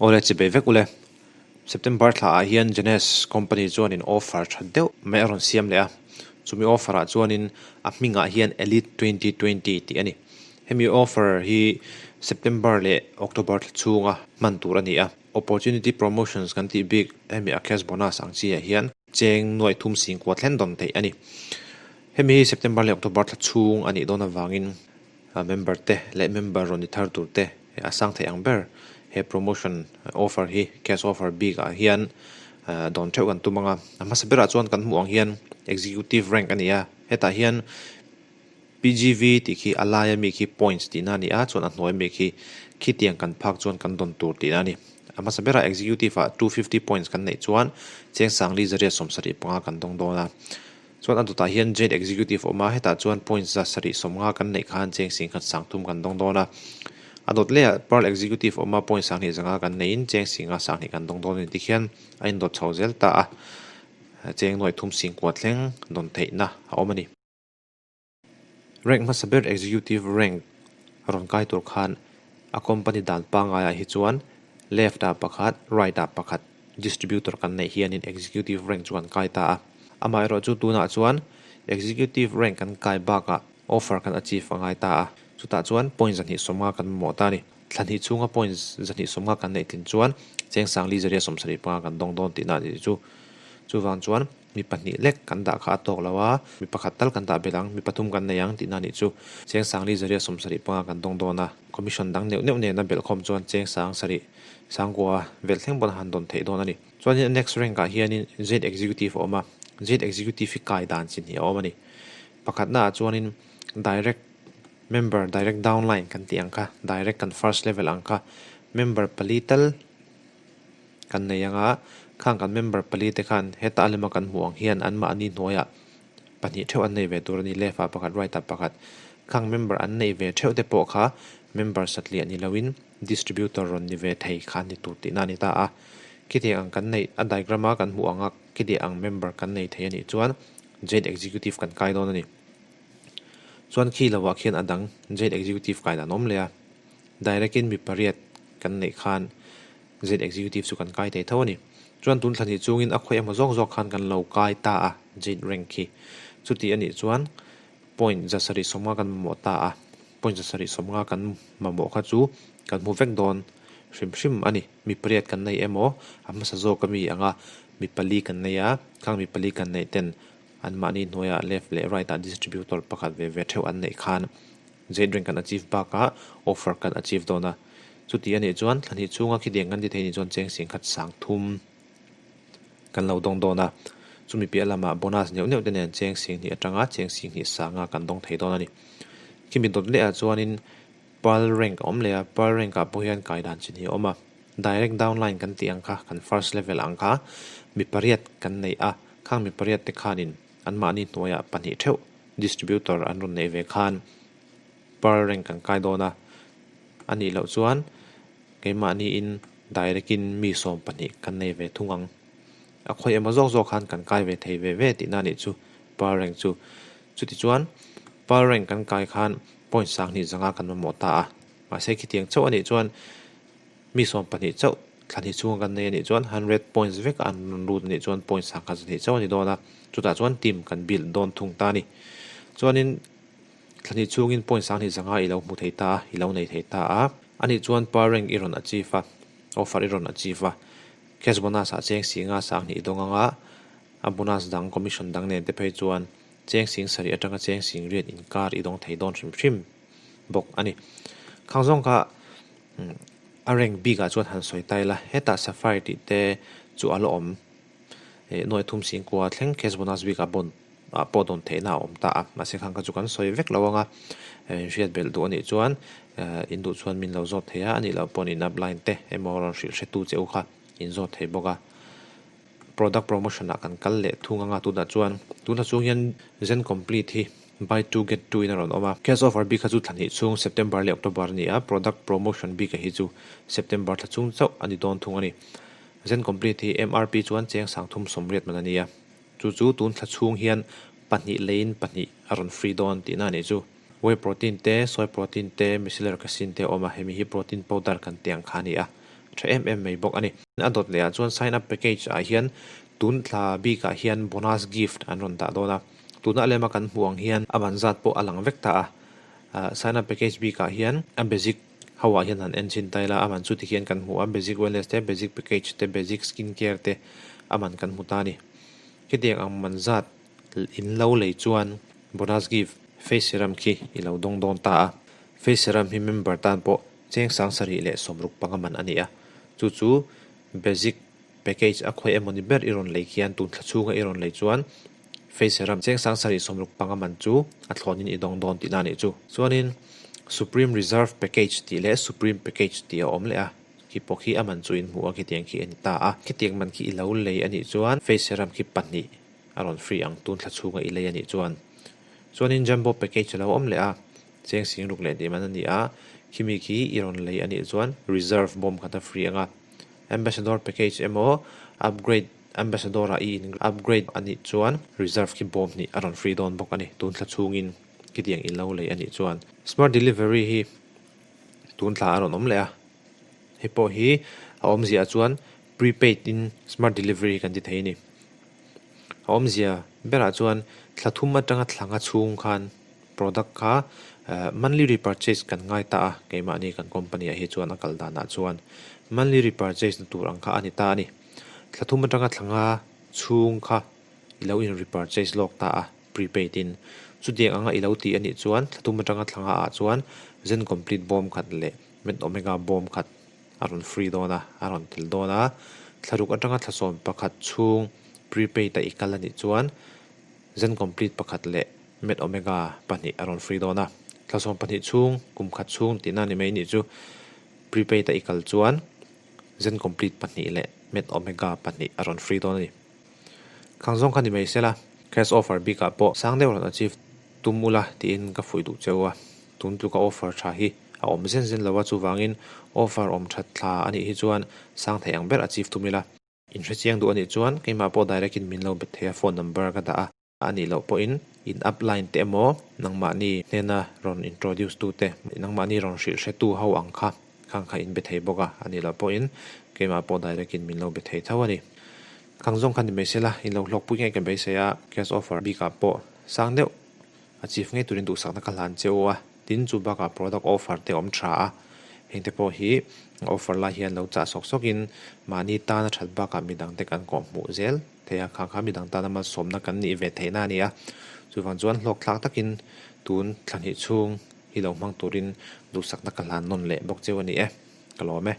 Awle chi bei vek ule. September thla ah hian Jeunesse company chuanin offer tha deuh mai a rawn siam leh a. Chumi offer ah chuanin a hmingah hian Elite 2020 tih a ni. Hemi offer hi September leh October thla chhunga hman tur a ni a. Opportunity Promotions kan tih bik hemi a cash bonus ang chi ah hian cheng nuaih thum sing kua thlen dawn theih a ni. Hemi hi September leh October thla chhung a nih dawn avangin member te leh member rawn ni thar tur te a sang theih ang ber he promotion offer hi cash offer bik ah hian dawn theuh kan tum ang a. A hmasa berah chuan kan hmuh ang hian Executive rank a ni a, hetah hian PGV tih khi a laia mi khi points tihna a ni a, chuan a hnuai mi khi khitiang kan phak chuan kan dawn tur tihna a ni. A hmasa berah Executive ah 250 points kan neih chuan cheng sangli zariat 75 kan dawng dawn a. Chuan a dawtah hian Jade Executive a awm a, hetah chuan points 150 kan neih khan cheng singkhat sangthum kan dawng dawn a. A dawt lehah Pearl Executive a awm a, point 20 5 kan neihin cheng singa 20 kan dawng dawn a ni. Tikhian a indawt chho zel ta a, cheng nuaih thum singkua thleng dawn theihna a awm a ni. Rank hmasa ber Executive rank rawn kai tur khan a company dan pangaiah hi chuan left ah pakhat, right ah pakhat distributor kan neih hianin Executive rank chu kan kai ta a. Amaherawh chu tunah chuan Executive rank kan kai bakah offer kan achieve a ngai ta a. Chutah chuan point 250 kan mamawh ta a ni. Thla hnih chhunga point 250 kan neih tlin chuan cheng sangli 175 kan dawng dawn tihna a nih chu. Chuvang chuan. Mi pahnih lek kan dah kha a tawk lo a, mi pakhat tal kan dah belh ang, mi pathum kan nei ang tihna nih chu. Cheng sangli 175 kan dawng dawn a, commission dang neuh neuh nena belhkhawm chuan cheng sang sarih sangkua velh thleng pawn a han dawn theih dawn a ni. Chuanin a next rank ah hianin Jade Executive a awm a, Jade Executive hi kai dan chi hnih a awm a ni. Pakhatna ah chuanin direct member, direct downline kan tih ang kha, direct kan first level ang kha, member pali tal, Kan nei anga, khang kan member pali te khan heta a lema kan hmuh ang hian anmahni hnuaiah pahnih theuh an nei ve tur a ni, left ah pakhat right ah pakhat. Khang member an neih ve theuh te pawh kha member satliah ni loin distributor rawn ni ve thei kha an ni tur tihna a ni ta a. Khitiang ang kan neih a diagram a kan hmuh anga khitiang ang member kan nei thei a nih chuan Jade Executive kan kai dawn a ni. Chuan khi lovah khian a dang Jade Executive kai dan awm leh a, direct in mi pariat kan neih khan Jade Executive chu kan kai thei tho a ni. Chuan tun thla hnih chungin a khawi emaw zawk zawk khan kan lo kai ta a, Jade rank khi. Chuti a nih chuan point 750 kan mamawh ta a, point 750 kan mamawh kha chu kan hmu vek dawn hrim hrim a ni. Mi pariat kan nei emaw a hmasa zawk ami anga mi pali kan nei a, khang mi pali kan neih ten anmahni hnuaiah left leh right ah distributor pakhat ve ve theuh an neih khan Jade rank kan achieve bakah offer kan achieve dawn a. Chuti a nih chuan thla hnih chhunga khitiang kan ti thei nih chuan cheng singkhat sang thum kan lo dawng dawn a. Chumi piah lamah bonus neuh neuh te nen cheng sing hnih atanga cheng sing hnih sanga kan dawng thei dawn a ni. Khimi dawt leh ah chuanin Pearl rank a awm leh a, Pearl rank ah pawh hian kai dan chin hi a awm a. Direct downline kan tih ang kha, kan first level ang kha mi pariat kan nei a, khang mi pariat te khanin anmahni hnuaiah pahnih theuh distributor an rawn neih ve khan Pearl rank kan kai dawn a, a nih loh chuan keimahniin direct in mi 12 kan nei ve thung ang. A khawi emaw zawk zawk khan kan kai ve thei ve ve tihna a nih chu Pearl rank chu. Chutichuan Pearl rank kan kai khan point 20 5 kan mamawh ta a, mahse khitiang chauh a nih chuan Mi 12 chauh thla hnih chhunga kan nei a nih chuan hundred points vek an rawn lut a nih chuan point 102 chauh a ni dawn a, chutah chuan team kan build dawn thung ta a ni. Chuanin thla hnih chhungin point 25 i lo hmu thei ta a, i lo nei thei ta a, a nih chuan per rank i rawn achieve a, offer i rawn achieve a, cash bonus ah cheng singa 20 i dawng ang a, a bonus dang commission dang nen te phei chuan cheng sing sarih atanga cheng sing riat inkar i dawng thei dawn hrim hrim bawk a ni. Khang zawng kha A rank bik ah chuan han sawi ta ila, hetah Sapphire tih te chu a la awm. Ih nuai thum singkua thleng cash bonus bik ah bond ah pawh dawn theihna a awm ta a, mahse khang kha chu kan sawi vek lo ang a, inhriat belh duh a nih chuan in duh chuan min lo zawt thei a, a nih loh pawhin in upline te emaw rawn hrilh hretu che u kha in zawt thei bawk a. Product promotion ah kan kal leh thung anga tunah chuan tunah chung hian Zen Complete hi buy two get two in a rawn awm a. Cash offer bik kha chu thla hnih chhung September leh October a ni a, product promotion bik a hi chu September thla chhung chauh a ni dawn thung a ni. Zen Complete hi MRP chuan cheng 3080 man a ni a, chu chu tun thla chhung hian pahnih leiin pahnih a rawn free dawn tihna a nih chu. Whey protein te, soy protein te, micellar casein te a awm a, hemi hi protein powder kan tih ang kha a ni a. tha em em mai bawk a ni. A dawt leh ah chuan sign up package ah hian tun thla bik ah hian bonus gift an rawn dah dawn a, tuna lema kan hmuh ang hian a man zat pawh a lang vek ta a. Sign up package bik ah hian a basic ho ah hian han en chhin ta ila a man chu tikhian kan hmu a, basic wellness te, basic package te, basic skin care te a man kan hmu ta a ni. Khitiang ang man zat in lo lei chuan bonus gift face serum khi i lo dawng dawn ta a. Face serum hi member tan pawh cheng 7650 man a ni a, chu chu basic package a khawi emaw ni ber i rawn lei khian tun thla chhunga i rawn lei chuan face serum cheng 7650 man chu a thlawnin i dawng dawn tihna a nih chu. Chuanin Supreme Reserve Package tih leh Supreme Package tih a awm leh a, khi pawh khi a man chu in hmuh a khitiang khi a ni ta a. Khitiang man khi i lo lei a nih chuan face serum khi pahnih a rawn free ang tun thla chhunga i lei a nih chuan. Chuanin Jumbo Package a lo awm leh a. Cheng sing ruk leh tih man a ni a, khimi khi i rawn lei a nih chuan reserve bawm khat a free ang a. Ambassador package emaw upgrade ambassador ah i in upgrade a nih chuan reserve khi bawm hnih a rawn free dawn bawk a ni tun thla chhungin khitiang in lo lei a nih chuan. Smart delivery hi tun thla a rawn awm leh a, hei pawh hi a awmzia ah chuan prepaid in smart delivery kan ti thei a ni. A awmzia berah chuan thla thum atanga thla nga chhung khan Product kha monthly repurchase kan ngai ta a, keimahni kan company ah hi chuan a kal danah chuan monthly repurchase na tur ang kha a ni ta a ni. Thla thum atanga thla nga chhung kha i lo in repurchase lawk ta a, prepaid in. Chutiang anga i lo tih a nih chuan thla thum atanga thla nga ah chuan Zen Complete bawm khat leh Med Omega bawm khat a rawn free dawn a, a rawn tel dawn a. Thla ruk atanga thla 11 chhung prepaid a i kal a nih chuan Zen Complete pakhat leh Med Omega pahnih a rawn free dawn a, thla 12 chhung, kum khat chhung tihna ni mai nih chu prepaid a i kal chuan Zen Complete pahnih leh Med Omega pahnih a rawn free dawn a ni. Khang zawng kha ni mai sela, cash offer bikah pawh sang deuh rawn achieve tum ula tiin ka fuih duh cheu a, tun tluka offer tha hi a awm zen zen lo a, chuvangin offer awm that thla a nih hi chuan sang thei ang ber achieve tum ila. In hrechiang duh a nih chuan keimah pawh direct in min lo bet thei a, phone number ka dah a. A nih loh pawhin in upline te emaw nangmahni hnena rawn introduce tu te, nangmahni rawn hrilh hretu ho ang kha khang kha in be thei bawk a, a nih loh pawhin keimah pawh direct in min lo be thei tho a ni. Khang zawng kha ni mai sela, in lo hlawkpui ngei ka beisei a, cash offer bikah pawh sang deuh a chief ngei turin duhsakna ka hlan che u a, tin chu bakah product offer te awm tha a, hengte pawh hi offer lai hian lo chah sawk sawkin mahni tana that bakah midangte kan kawhhmuh zel. Thei a, kha kha midang tana malsawmna kan nih ve theihna a ni a. Chuvang chuan hlawkthlak takin tun thla hnih chhung hi lo hmang turin duhsakna ka hlan nawn leh bawk cheu a ni e. Ka lawm e.